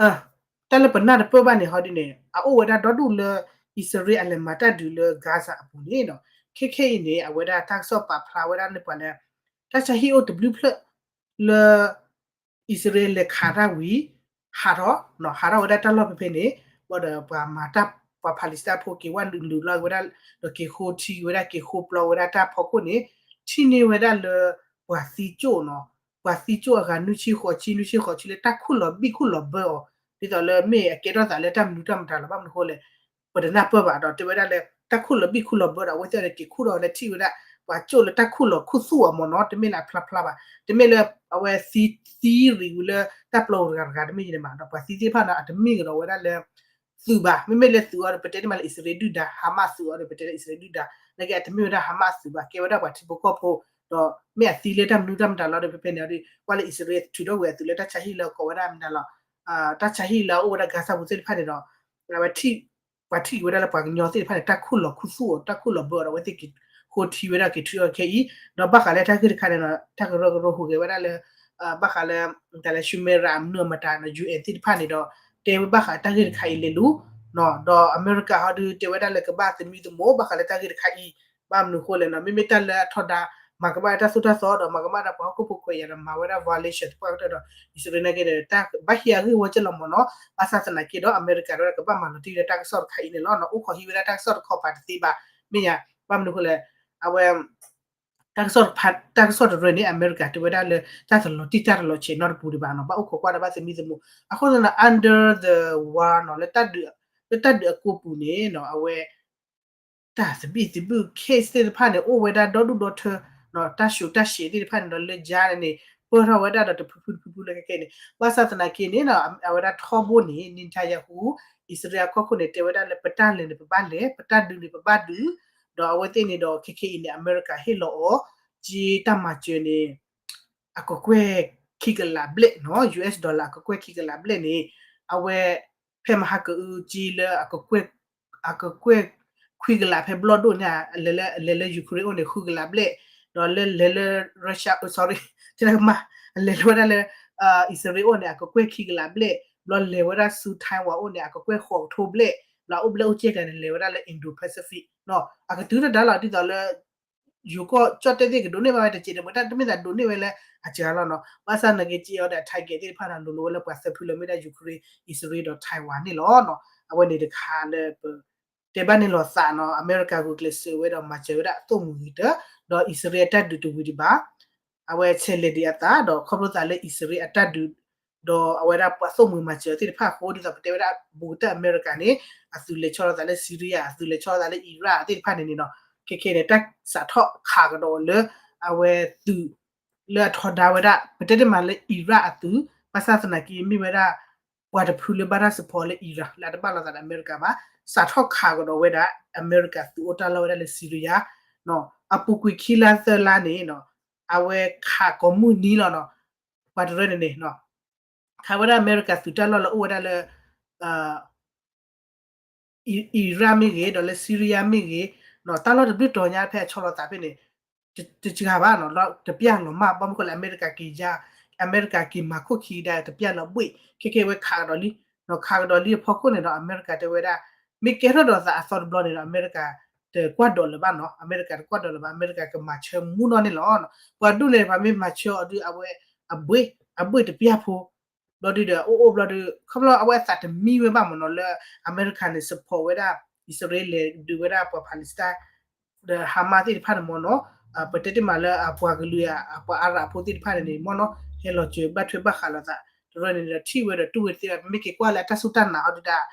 တၢ်လၢပနၢ်တပၢၢ်ဘၣ်န့ၣ် ဟီဒ်န့ၣ် အအိၣ်ဝဲဒၣ်ဒီဒူၣ်လၢ အံၣ်စရ့လးအလဲၤမၤတၢ်ဒုးလၢ Gaza အပူၤန့ၣ်နီၤ ခဲခဲအံၤန့ၣ် အဝဲဒၣ်တၢ်ကစီၣ်ပာ်ဖျါဝဲဒၣ်လၢပှၤလၢ တၢ်ဆါဟံၣ်အိၣ်တဘျုးဖျၢၣ်လၢ အံၣ်စရ့လးလဲၤခးတၢ်ဝံၤ ဟးထီၣ် ဟးထီၣ်ဝဲဒၣ်တၢ်လီၢ်ဖဲဖဲန့ၣ် ဘၣ်ဒီးပှၤမၤတၢ် ပှၤ Palestine ဖိက့ၤဝဲနုာ်လီၤဝဲဒၣ် ဒီးက့ၤဃိထံဝဲဒၣ် က့ၤဃိပျီဝဲဒၣ်တၢ်ဖီခိၣ်န့ၣ် ထံၣ်န့ၢ်ဝဲဒၣ်လၢ ပှၤသံကၠိၣ်နီၤ ပှၤသံကၠိၣ်အဂၤနွံဆံဃိးဆံ နွံဆံဃိးဆံလၢတၢ်ခူၣ်လီၤဘံၣ်ခူၣ်လီၤဘၢအီၤ ဒ်သိးလၢမ့ၢ်အကဲထီၣ်သးလၢတၢ်မနုၤတၢ်မတၤလီၤ ဘၣ်မနုၤဃိလဲၣ် ပတနၢ်ပၢၢ်ဘၣ်ဒီးတဲဝဲဒၣ်လၢ တၢ်ခူၣ်လီၤဘံၣ်ခူၣ်လီၤဘၢဒီး အဝဲသ့ၣ်အီၤန့ၣ် က့ၤခူၣ်ထီၣ်ဝဲလၢထံၣ်ဝဲဒၣ် ပှၤကၠိၣ်လၢတၢ်ခူၣ်လီၤခူၣ်သူၣ်အီၤမ့ၢ်နီၤ တမ့ၢ်လၢအဖျါဖျါဘၣ် တမ့ၢ်လၢ အဝဲသံ သံရံးဝံၤလၢတၢ်ပျီပူၤတဂၤတဂၤ တမ့ၢ်ယဲန့ၣ်ဘၣ် ဒီးပှၤသံသ့ၣ်တဖၣ်န့ၣ် အတမ့ၢ်ကဒီးဝဲဒၣ်လၢ သုးဘၣ် မ့မ့ၢ်လၢသုးအီၤဒီး ပတဲန့ၣ်မးလၢအံၣ်စရ့လးဒုၣ်ဒါ Hamas သုးအီၤဒီး ပတဲလၢအံၣ်စရ့လးဒုၣ်ဒါ နာ်က့အတမ့ၢ်ဝဲဒၣ် Hamas သုးဘၣ် ကဲဝဲဒၣ်ပှၤထံဖိကီၢ်ဖိ ဒီးမ့ၢ်အသံလၢတၢ်မနုၤတၢ်မတၤလီၤဒီး ဖဲဖဲန့ၣ်အီၤဒီး ကွၢ်လၢအံၣ်စရ့လးထုးထီၣ်ဝဲအသုးလၢတၢ်ဆါဟံၣ်လၢကိးဝဲဒၣ်မတၤလီၤ တၢ်ဆါဟံၣ်လၢအအိၣ်ဝဲဒၣ် Gaza ပူၤသ့ၣ်တဖၣ်န့ၣ်ဒီး အဝဲ ပှၤထံၣ်က့ၤဝဲဒၣ်လၢပှၤကညီသ့ၣ်တဖၣ်န့ၣ် တၢ်ခူၣ်လီၤခူသူၣ်အီၤ တၢ်ခူၣ်လီၤဘၢအီၤဒီး အဝဲသ့ၣ်က့ၤဃိထံဝဲဒၣ်က့ၤထုးအီၤခဲအံၤ, ဒီးဘၣ်ဃးလၢတၢ်ဂ့ၢ်တခါန့ၣ်ဒီး တၢ်ကရၢကရိဟူးဂဲၤဝဲဒၣ်လၢ ဘၣ်ဃးလၢ တၢ်လၢ Sumera အမနုၤအမတၤန့ၣ် ယူၣ်အဲၣ်သ့ၣ်တဖၣ်န့ၣ်ဒီး တဲဝဲဘၣ်ဃးတၢ်ဂ့ၢ်တခါအံၤလဲၤလူၤ ဒီးအမဲရကၤဟီဒုးတဲဝဲဒၣ်လၢကဘၣ်သမံသမိး ဘၣ်ဃးလၢတၢ်ဂ့ၢ်တခါအံၤ, ဘၣ်မနုၤဃိလဲၣ်နီၤ မ့မ့ၢ်တၢ်လၢအထီဒါ မၤကမၣ်တၢ်သိၣ်တၢ်သီဒီး မၤကမၣ်တၢ်ပှၤဟီၣ်ခိၣ်ဖိခွဲးယာ်ဒီး မၤဝဲဒၣ် violation သပှၢ်ကတၢၢ်ဒီး အံၣ်စရ့လးနာ်က့ဒီး တၢ်ဘၣ်ဟ့ၣ်အဂ့ၢ်ဝီကဲလီၤမ့ၢ်နီၤ, ဘၣ်ဆၣ်သနာ်က့ဒီး အမဲရကၤဒီးကဘၣ်မၤလီၤတံၢ်လၢတၢ်ကစီၣ်တခါအံၤန့ၣ်လီၤနီၤ, အိၣ်ခိးဟံးဝဲဒၣ်တၢ်ကစီၣ်တခီပၤတသ့ဘၣ်, မ့ၢ်ယါ, ဘၣ်မနုၤဃိလဲၣ်, အဝဲ တၢ်ကစီၣ်တရၢန့ၣ် အမဲရကၤတဲဝဲဒၣ်လၢ တၢ်တလီၤတံၢ်တၢ်တလီၤဆဲးနီတပူၤဒံးဘၣ်နီၤ, ဘၣ်အိၣ်ခိးကွၢ်ဒီးဘၣ်သမံသမိး, အဃိသတးဒီး under the war နီၤ, လၢတၢ်ဒုးအကိးပူၤန့ၣ်နီၤ, အဝဲ တၢ်သဘံၣ်သဘုၣ် case သ့ၣ်တဖၣ်န့ၣ် အိၣ်ဝဲဒၣ်ဒီဒူၣ်ဒီထၢ, တၢ်ဆူးတၢ်ဆဲးသ့ၣ်တဖၣ်န့ၣ်ဒီး လၢကၠါန့ၣ်န့ၣ် ပၢၢ်ထီၣ်ဝဲဒၣ်ဒီးတဖုဖုတဖုဖုလၢခဲခဲန့ၣ်, ဘၣ်ဆၣ်သနာ်က့န့ၣ် အဝဲဒၣ်ထီဘိန့ၣ် Netanyahu အံၣ်စရ့လးကီၢ်ခိၣ်န့ၣ် တဲဝဲဒၣ်လၢ ပတၢ်လဲၤန့ၣ် ပဘၣ်လဲၤ, ပတၢ်ဒုးန့ၣ် ပဘၣ်ဒုး, ဒီးအဝဲသ့ၣ်န့ၣ်ဒီး ခဲခဲအံၤန့ၣ် အမဲရကၤဟ့ၣ်လီၤအီၤ က့တၢ်မၤစၢၤန့ၣ် အကကွဲၢ်ခံကလးဘျဲၣ်နီၤ, US dollar အကကွဲၢ်ခံကလးဘျဲၣ်န့ၣ် အဝဲ ဖဲမဟါကအုက့လၢ အကကွဲၢ်ခွံကလးဖဲဘျီၣ်ဒိၣ်န့ၣ် လဲၤလၢ Ukraine အိၣ်န့ၣ် ဃုကလးဘျဲၣ်, ဒီးလၢလဲၤလၢ Russia, sorry, တဲမး, အလဲၤလၢဝဲဒၣ်လၢ အံၣ်စရ့လးအိၣ်န့ၣ် အကကွဲၢ်ခံကလးဘျဲၣ်, ဘျီလဲၤဝဲဒၣ်ဆူ Taiwan အိၣ်န့ၣ် အကကွဲၢ်ဃိးကထိဘျဲၣ်, ဘျီအိၣ်ဘျဲၣ်အိၣ်ကဲကျါန့ၣ် လဲၤဝဲဒၣ်လၢ Indo-Pacific နီၤ, အကတုၤတၢ်ဒါလီၤဒ်သိးလၢ ယိၤကီၢ်ကၠီၣ်တဲၣ်သ့ၣ်ကဒိးန့ၢ်ဘၣ်ဝဲတစဲးတမှဲၤ တၢ်တမ့ၢ်သးဒိးန့ၢ်ဝဲလၢအစှၤလီၤနီၤ, ဘၣ်ဆၣ်သနာ်က့က့အီၤဒီး target သ့ၣ်တဖၣ်န့ၣ် လိၤလိၤဝဲလၢပှၤသၢဖုလၢမ့ၢ်ဒၣ် Ukraine, အံၣ်စရ့လးဒီး Taiwan န့ၣ်လီၤနီၤ, အဝဲန့ၣ်တခါလၢပ တဲဘၣ်န့ၣ်လီၤသးနီၤ, အမဲရကၤဂုာ်ကျဲးစၢးဝဲဒီးမၤစၢၤဝဲဒၣ်အသိၣ်မှံၤဂ့ၤတၢၢ်, ဒီးအံၣ်စရ့လးအတၢ်ဒုးတဝံၤဒံးဘၣ် အဝဲဆဲးလဲၤဒံးအသး ဒီးခီဖျိသးလၢအံၣ်စရ့လးအတၢ်ဒုး ဒီးအဝဲဒၣ်ပှၤသိၣ်မှံၤမၤစၢၤသ့ၣ်တဖၣ်အဃိ ဒ်သိးပတဲဝဲဒၣ်ဘူးကတၢၢ်အမဲရကၤန့ၣ် အသုးလဲၤဆီလီၤသးလၢ Syria, အသုးလဲၤဆီလီၤသးလၢ Iraq သ့ၣ်တဖၣ်န့ၣ်န့ၣ်နီၤ, ခဲခဲန့ၣ် တၢ်စးထီၣ်ခးကဒီးအီၤလၢ အဝဲသုး လၢအထီဒါဝဲဒၣ် ပတဲတမးလၢ Iraq အသုး, ဘၣ်ဆၣ်သနာ်က့မ့ၢ်ဝဲဒၣ် ပှၤတဖုလၢဘၣ်တၢ် support လၢ Iraq လၢအတဘၣ်လိာ်သးဒီးအမဲရကၤဘၣ်, စးထီၣ်ခးကဒီးဝဲဒၣ် အမဲရကၤသုးအိၣ်တၢ်လီၢ်ဝဲဒၣ်လၢ Syria နီၤ, အပူၤကွံာ်ခံလါသၢလါန့ၣ်နီၤ, အဝဲခးကိးမုၢ်နံၤလီၤနီၤ, ပှၤတရၢန့ၣ်န့ၣ် ခးဝဲဒၣ်အမဲရကၤသုးတၢ်လီၢ်လၢအိၣ်ဝဲဒၣ်လၢ Iraq မ့ၢ်ဂ့ၤ ဒီးလၢ Syria မ့ၢ်ဂ့ၤ, တၢ်လီၢ်တဘျုးတီၤညါဖဲအဆီလီၤသးဖဲန့ၣ် တစှၤဘၣ်နီၤ, လီၤတပျၢ်လီၤမး ဘၣ်မနုၤဃိလၢအမဲရကၤက့ၤယါ, အမဲရကၤက့ၤမၤခိၣ်ခံကဒါတပျၢ်လီၤဘှ့ၣ်, ခဲခဲဝဲခးကဒီးလံ, ခးကဒီးလံအဖီခိၣ်န့ၣ်ဒီး အမဲရကၤတဲဝဲဒၣ် မ့ၢ်ကဲထီၣ်ဒီးသးအသီတဘျီန့ၣ်ဒီး အမဲရကၤတကွၢ်ဒိးလၢၤဘၣ်နီၤ, အမဲရကၤတကွၢ်ဒိးလၢၤဘၣ်, အမဲရကၤကမၤဆၢမူနီၢ်န့ၣ်လီၤ. ပှၤဒူၣ်န့ၣ် ပှၤမ့ၢ်မၤဆၢအီၤဒုး အဝဲ အဘှ့ၣ် အဘှ့ၣ်တပျၢ်ဖိ ဘျီဒုးဒီး အိၣ်အိၣ်ဘျီဒုး ခီဖျိအဝဲအသးတမံဝဲဘၣ်မ့ၢ်နီၤ လၢအမဲရကၤန့ၣ် support ဝဲဒၣ် အံၣ်စရ့လးဒုးဝဲဒၣ်ပှၤ Palestine ဒီး Hamas သ့ၣ်တဖၣ်န့ၣ်မ့ၢ်နီၤ, ပတဲတ့ၢ်မးလၢအပှၤကလုာ် အပှၤအၤရးဖိသ့ၣ်တဖၣ်န့ၣ်န့ၣ်မ့ၢ်နီၤ ဟဲလီၤစၢၤဘၣ်ထွဲဘၣ်ဃးလိာ်သး တရၢန့ၣ်ဒီးထံၣ်ဝဲဒီးတူၢ်ဝဲတသ့ဘၣ်, ပမ့ၢ်က့ၤကွၢ်လၢအတၢ်စူၢ်တၢ်နာ်အီၤဒုးဒၣ်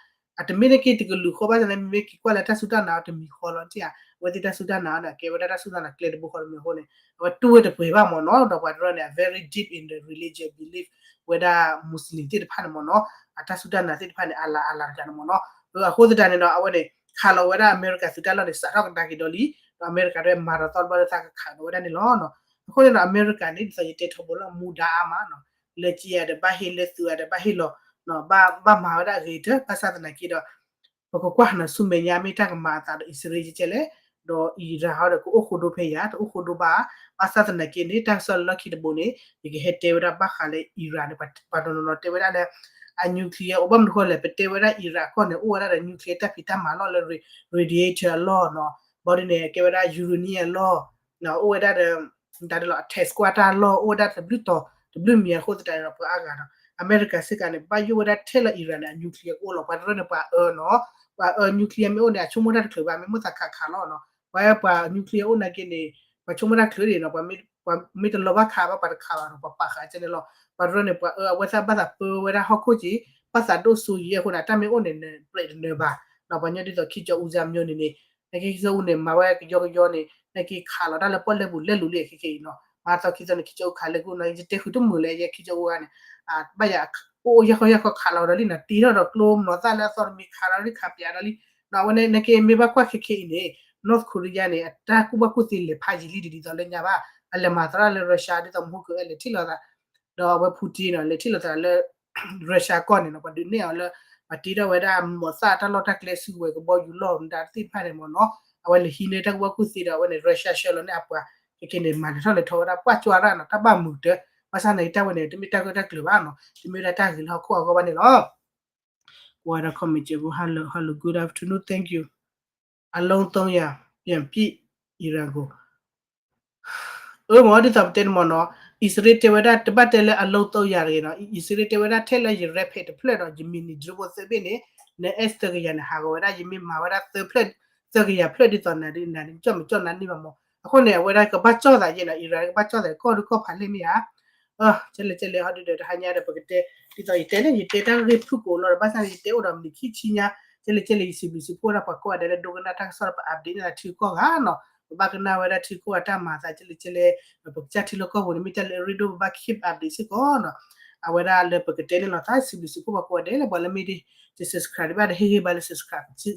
အတမ့ၢ်န့ၣ်က့ၤတကလုာ်ဃီဘၣ်ဆၣ်န့ၣ် မ့မ့ၢ်က့ၤကွၢ်လၢအတၢ်စူၢ်တၢ်နာ်အီၤတမံၤဃီလီၤတံၢ်ဧါ, အဝဲသ့ၣ်တၢ်စူၢ်တၢ်နာ်အီၤန့ၣ် ကဲဝဲဒၣ်တၢ်စူၢ်တၢ်နာ်ကျဲတဘိဃီတမံၤအဃိန့ၣ် အဝဲတူၢ်ဝဲတပှဲၤဘၣ်မ့ၢ်နီၤ, ဒီးပှၤတရၢန့ၣ် အ very deep in the religion belief ဝဲဒၣ် Muslim သ့ၣ်တဖၣ်န့ၣ်မ့ၢ်နီၤ, အတၢ်စူၢ်တၢ်နာ်သ့ၣ်တဖၣ်န့ၣ် အလၤအလၤတဂၤန့ၣ်မ့ၢ်နီၤ, အဃိသတးန့ၣ်ဒီး အဝဲန့ၣ် ခးလီၤဝဲဒၣ်အမဲရကၤသုးတၢ်လီၢ်န့ၣ် စးထီၣ်ကဒါက့ၤဒီးလံ, ဒီးအမဲရကၤတဝဲမၤဒီးသီတဘျီလၢသးကခးကဒီးဝဲဒၣ်န့ၣ်လီၤ. အဃိန့ၣ်ဒီး အမဲရကၤန့ၣ် ဒ်သိးယတဲထီဘိလၢမူဒါအါမးနီၤ, လၢကယၤဒီးဘၣ်ဟ့ၣ်လၢသုးအၤဒီးဘၣ်ဟ့ၣ်လီၤ, ဘၣ်မၤဝဲဒၣ်ဂ့ၤတၢၢ် ဘၣ်ဆၣ်သနာ်က့ဒီး ပကကွၢ်ဟးနၤဆူမဲာ်ညါမ့ၢ်တၢ်ကမၤအသးဒီးအံၣ်စရ့လးကဲလဲၣ်, ဒီးအံရၣ်ဟီဒီးကအိၣ်ဃိဒိဖဲယၤ တအိၣ်ဃိဒိဘၣ်, ဘၣ်ဆၣ်သနာ်က့န့ၣ် တၢ်ကစီၣ်လၢလီၢ်ခံတဘိန့ၣ် ယကဟဲတဲဝဲဒၣ်ဘၣ်ဃးလၢအံရၣ်န့ၣ် ပှၤတနီၤနီၤတဲဝဲဒၣ်လၢ အ nuclear အိၣ်ဘၣ်မနုၤဃိလဲၣ် ပတဲဝဲဒၣ်အံရၣ်ကီၢ်န့ၣ် အိၣ်ဝဲဒၣ်ဒီး nuclear တၢ်ဖံးတၢ်မၤလီၢ်လၢ radiator အလီၢ်နီၤ, ဘၣ်ဒ်န့ၣ် ကဲဝဲဒၣ် uranium အလီၢ်, အိၣ်ဝဲဒၣ်ဒီး တၢ်ဒ်လီၤ အ test ကွၢ်တၢ်လီၢ် အိၣ်ဝဲဒၣ်တဘျုးတီၤ တဘျုးမံၤအဃိသတးန့ၣ်ဒီး ပှၤအါဂၤဒီး အမဲရကၤစ့ၢ်ကီးန့ၣ် ဘၣ်ယိၣ်ဝဲဒၣ်ထဲလၢအံရၣ်န့ၣ် အ nuclear ကအိၣ်လီၤ, ပှၤတရၢန့ၣ် ပှၤအၢနီၤ, ပှၤအၢ nuclear မ့ၢ်အိၣ်န့ၣ် အဆိကမိၣ်တၢ်တချုးဘၣ် မ့ၢ်မိၣ်သးခးခးလီၤနီၤ, ပှၤပှၤ nuclear အိၣ်နာ်က့န့ၣ် ပှၤဆိကမိၣ်တၢ်ချုးဒံးနီၤ, ပှၤမ့ၢ်တလီၤဘၣ်ခးဘၣ် ပှၤတခးဘၣ်နီၤ, ပှၤပာ်ဃာ်ကဲန့ၣ်လီၤ, ပှၤတရၢန့ၣ် ပှၤအၢအဝဲသ့ၣ်ဘၣ်သးပၢဝဲဒၣ်ဟီၣ်ခိၣ်က့ၤ ဘၣ်သးဒိၣ်စိယဲၢ်အဃိန့ၣ် တၢ်မ့ၢ်အိၣ်န့ၣ် ပြဲးတနၢၤဘၣ်, ပှၤညီဒ်သိး ခံကၠီအူဇာမျိုးန့ၣ်န့ၣ် နာ်က့ခံကၠီအူန့ၣ် မၤဝဲကယီကယီန့ၣ် နာ်က့ခးလီၤတၢ်လၢပီၣ်လဲၣ်ပူၤလဲၣ်လူၤလံခဲက့အံၤနီၤ, မၤသီခံသီန့ၣ် ခံကၠီအူခးလၢကအိၣ်နီၤ, ယတဲဃုာ်တမုာ်လၢယဲခံကၠီအူဂၤန့ၣ် ဘၣ်ယၤ အိၣ်ယဲၢ်ခီယဲၢ်ခီခးလီၤဒီးလံနီၤ, တ့ထီၣ်ဒီးကျိမနီၤသၣ်လၢအသီတမံၤခးလီၤလံ ခးပၠးဒီးလံ, အဝဲန့ၣ်နာ်က့မ့ၢ်ဘၣ်ကွၢ်ခဲခဲအံၤန့ၣ် North Korea န့ၣ် အတၢ်ကူၣ်ဘၣ်ကူၣ်သ့လဲၤဖးယံာ်လံဒ်သိးလၢညါဘၣ်, အလဲၤမၤသရၣ်လၢ Russia ဒ်သိးမဟူကအဲၣ်လဲၤထံၣ်လိာ်သး ဒီးအဝဲ Putin နီၤ လဲၤထံၣ်လိာ်သးလၢ Russia ကီၢ်န့ၣ်နီၤ ပှၤဒုးနဲၣ်အီၤလၢ ပှၤတ့ထီၣ်ဝဲဒၣ်မိၢ်သၣ်တၢ်လီၢ်တၢ်ကျဲ စုကဝဲၤကဘီယူၤလီၢ်မတၤသ့ၣ်တဖၣ်န့ၣ်မ့ၢ်နီၤ အဝဲလဲၤဟံးန့ၢ်တၢ်ကူၣ်ဘၣ်ကူၣ်သ့ဒီး အဝဲန့ၣ် Russia ဆှၢလီၤန့ၢ်အပှၤ ခဲကနံၣ်န့ၣ် မၤလဲၤထီၣ်လဲၤထီဝဲဒၣ် ပှၢ်ကွၢ်ရၣ်နီၤ တၢ်ဘၣ်မုာ်တၢ် ဘၣ်ဆၣ်န့ၣ် တၢ်ဝဲန့ၣ် တမ့ၢ်တၢ်ဂၢၢ်တၢ်ကျၢၤဘၣ်နီၤ တမ့ၢ်ဝဲဒၣ်တၢ်ဂ့ၤလၢဟီၣ်ခိၣ်အဂီၢ်ဘၣ်န့ၣ်လီၤ. ကွၢ်ဒီး comment ကဲ hello hello good afternoon thank you အလုံးသုံးရာ ပြန်ပစ် Iran ကို အၢမ့ၢ်ဒ်သိးပတဲန့ၣ်မ့ၢ်နီၤ အံၣ်စရ့လးတဲဝဲဒၣ် တဘၣ်တဲလၢအလုံးသုံးရာတဂ့ၤနီၤ အံၣ်စရ့လးတဲဝဲဒၣ်ထဲလၢယရဲဖဲးတဖျၢၣ်ဒီး ယမ့ၢ်န့ၢ် drone ဖိသၢဘ့ၣ်န့ၣ် နအဲၣ်သၢကယၤန့ၣ် ဟးဂီၤဝဲဒၣ် ယမ့ၢ်မၤဝဲဒၣ်သၢဖျၢၣ် သၢကယၤဖျၢၣ်ဒ်သိးနၤဒ်နၤ ကၠီၣ်မ့ၢ်ကၠီၣ်နၤန့ၢ်ဘၣ်မ့ၢ် အဃိန့ၣ် အဝဲဒၣ်ကဘၣ်ကၠီၣ်သးယဲနီၤ အံၣ်စရ့လးကဘၣ်ကၠီၣ်သး ကီၢ်ဒုးကီၢ်ဖးလဲၢ်မ့ၢ်ဧါ ကဲလဲၣ်ကဲလဲၣ် ဟီဒုဒီးတဟါညါဒီး ပကတဲ ဒ်သိးယတဲန့ၣ် ယတဲတၢ်ဂ့ၢ်ဖုၣ်ကိာ်လီၤဒီး ဘၣ်ဆၣ်န့ၣ် ယတဲအိၣ်ဒီးမနုၤခံဆံညါ ကဲလဲၣ်ကဲလဲၣ် ယစံးဘျုးစံးဖှိၣ်ဝဲဒၣ်ပှၤကိးဂၤဒဲးလၢဒိကနၣ်တၢ်ကစီၣ်ဒီး ပ update န့ၢ်လၢထံကီၢ်ဂၤနီၤ ပဘၣ်ကနၣ်ဝဲဒၣ်ထံကီၢ်အတၢ်မၤအသး ကဲလဲၣ်ကဲလဲၣ် ပကစၢ်ထံလီၢ်ကီၢ်ပူၤန့ၣ် မ့ၢ်တၢ်လၢအရ့ဒိၣ် ပဘၣ် keep update စ့ၢ်ကီးနီၤ အဝဲဒၣ်လၢပကတဲန့ၣ်လီၤ သးစံးဘျုးစံးဖှိၣ်ပှၤကိးဂၤဒဲးလၢပှၤလၢမ့ၢ်ဒ် တ subscribe ဘၣ်ဒီး ဟ့ၣ်ဂံၢ်ဘါလၢ subscribe စ့ၢ်